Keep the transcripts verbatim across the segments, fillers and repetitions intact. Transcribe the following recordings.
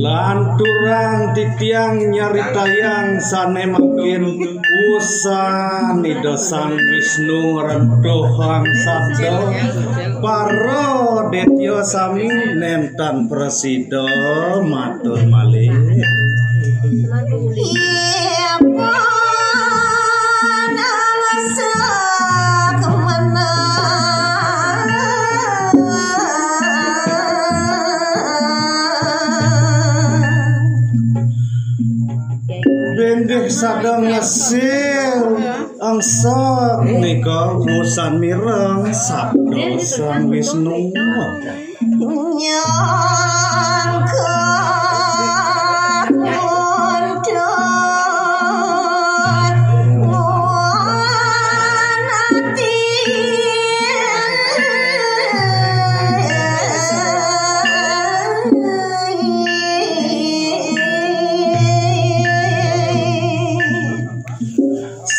Lanturang titiang nyaritayang sané mangkin, usan Ida Sang Wisnu ngrentuhang sabda, para détya sami nénten prasida matur malih. Bendih sada ngesil, angsa nika usan mireng sabda Sang Wisnu.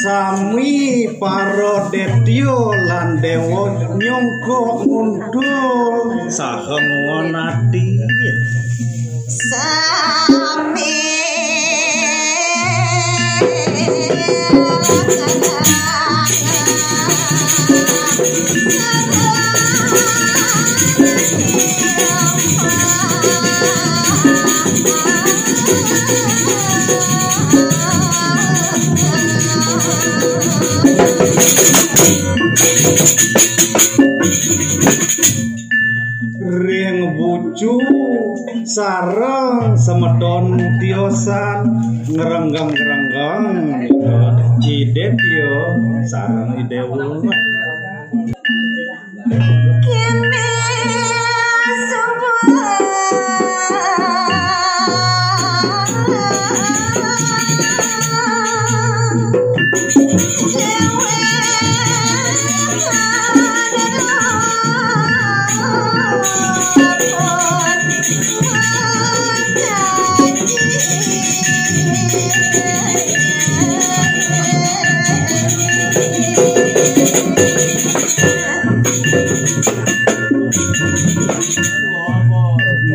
Sami para détya lan déwa nyongkok nguntul saha nguon ati. Sami. Ring bucu sareng semeton tiosan ngrenggeng-ngrenggeng Ida Détya sareng I Déwa.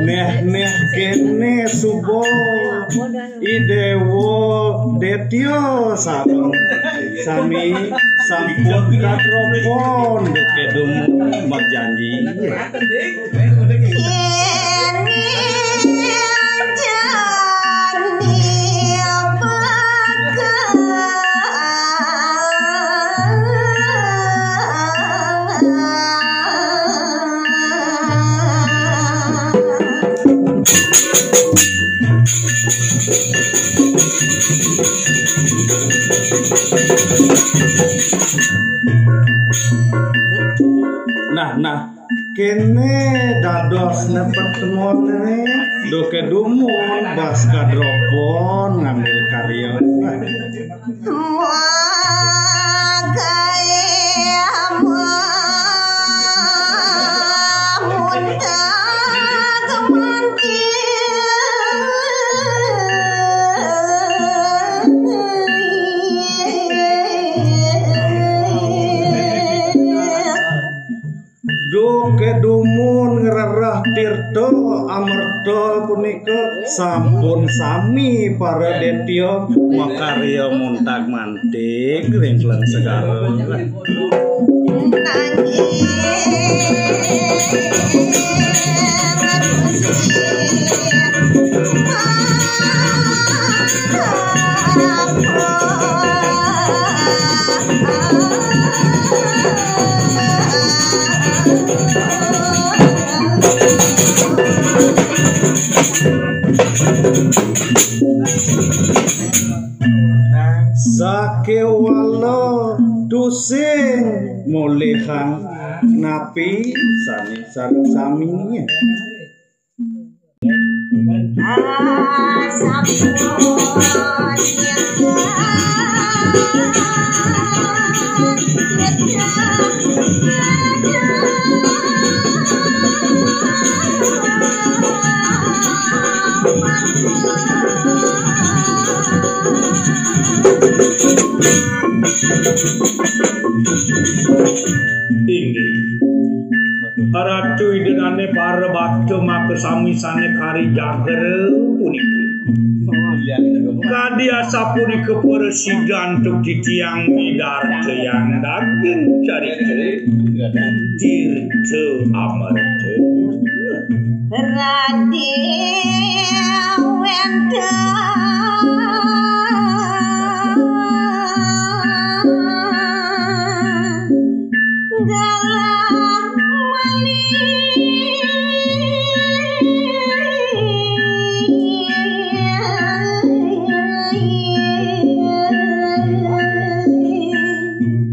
Néh, néh, kéné suba I Déwa Détya sareng sami sampun kadropon duké dumun majanji. Nah, nah, kéné dadosné pertemuané, duké dumun bas kadropon ngambil karya. Duké dumun ngrereh tirta amerta punika sampun sami para détya makarya muntag mantig ring Kleng Segara. Sakéwala tusing molihang napi sami sareng sami. Inggih. Ratu Ida dané para bakta makasami sané kari jagra puniki. Kadi asapunika prasida antuk titiang midartayang daging carita Tirta Amerta. Radé wénten galah malih.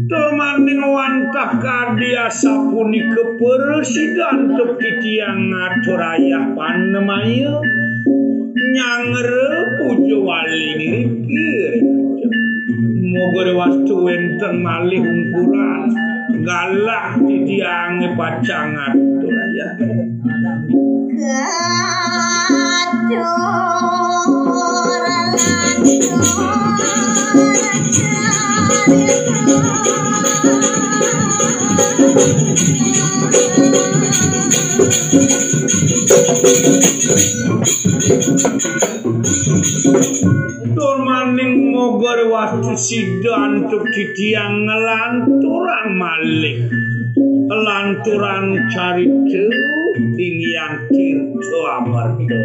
Tur maning wantah kadi asapunika prasida antuk titiang ngaturayah panamaya nyangra puja wali ngriki. Moga riwastu wénten malih ungkuran galah titiangé pacang ngaturayah. Tur maning moga riwastu sida antuk titiang nglanturang malih lanturang carita inggihan Tirta Amerta.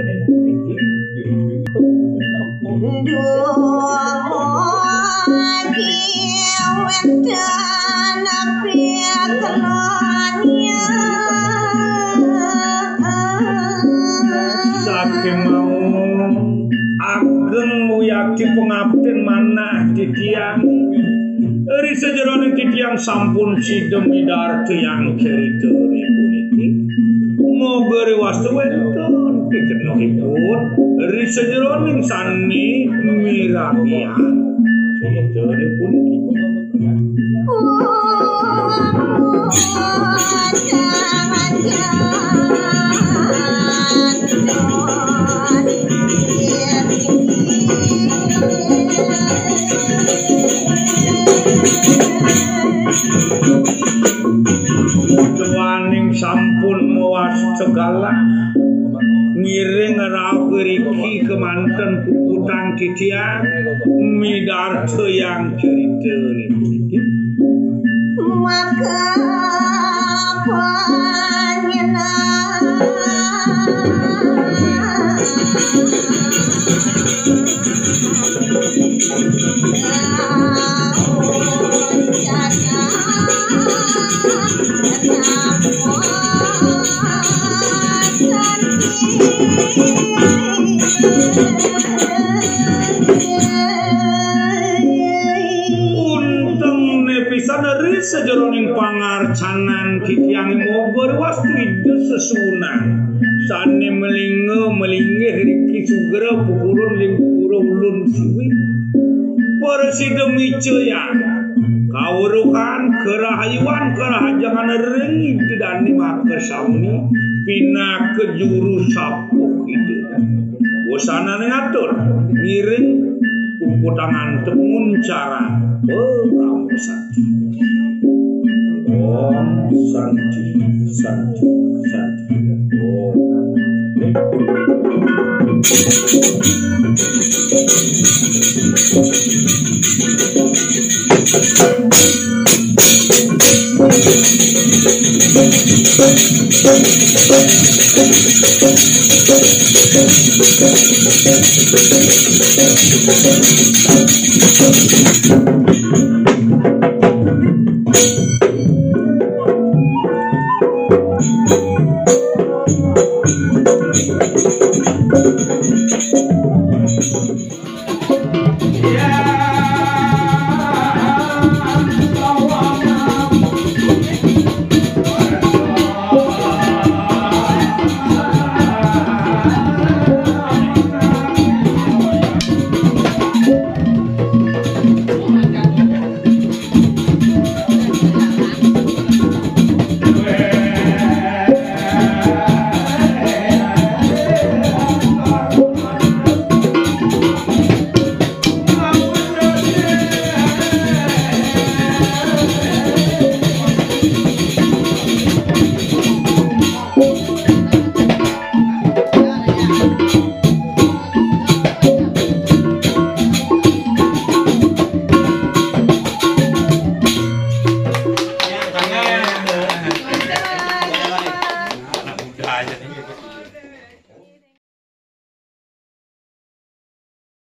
Saking mau ageng wiakti pangabden manah titiang. Ri sajeroning titiang sampun sida midartayang carita puniki. Moga riwastu wénten pikenohipun ri sajeroning sané miragian carita puniki. Duaning sampun mawasta galah. Ngiring rauh riki kémanten puputang titiang midartayang carita puniki. Maka panjenengan Untengné pisan ri sajeroning pangarcanan titiangé moga riwastu Ida sesuunan sané malingga malinggih riki sugra pupurun ring pura Ulun Siwi. Prasida micayang kaweruhan, karahayuan, karahajengan ring Ida dané makasami pinaka juru sapuh Ida. Wusanané ngatur, ngiring puputang antuk nguncarang parama santi. Om Santi, Santi, Santi.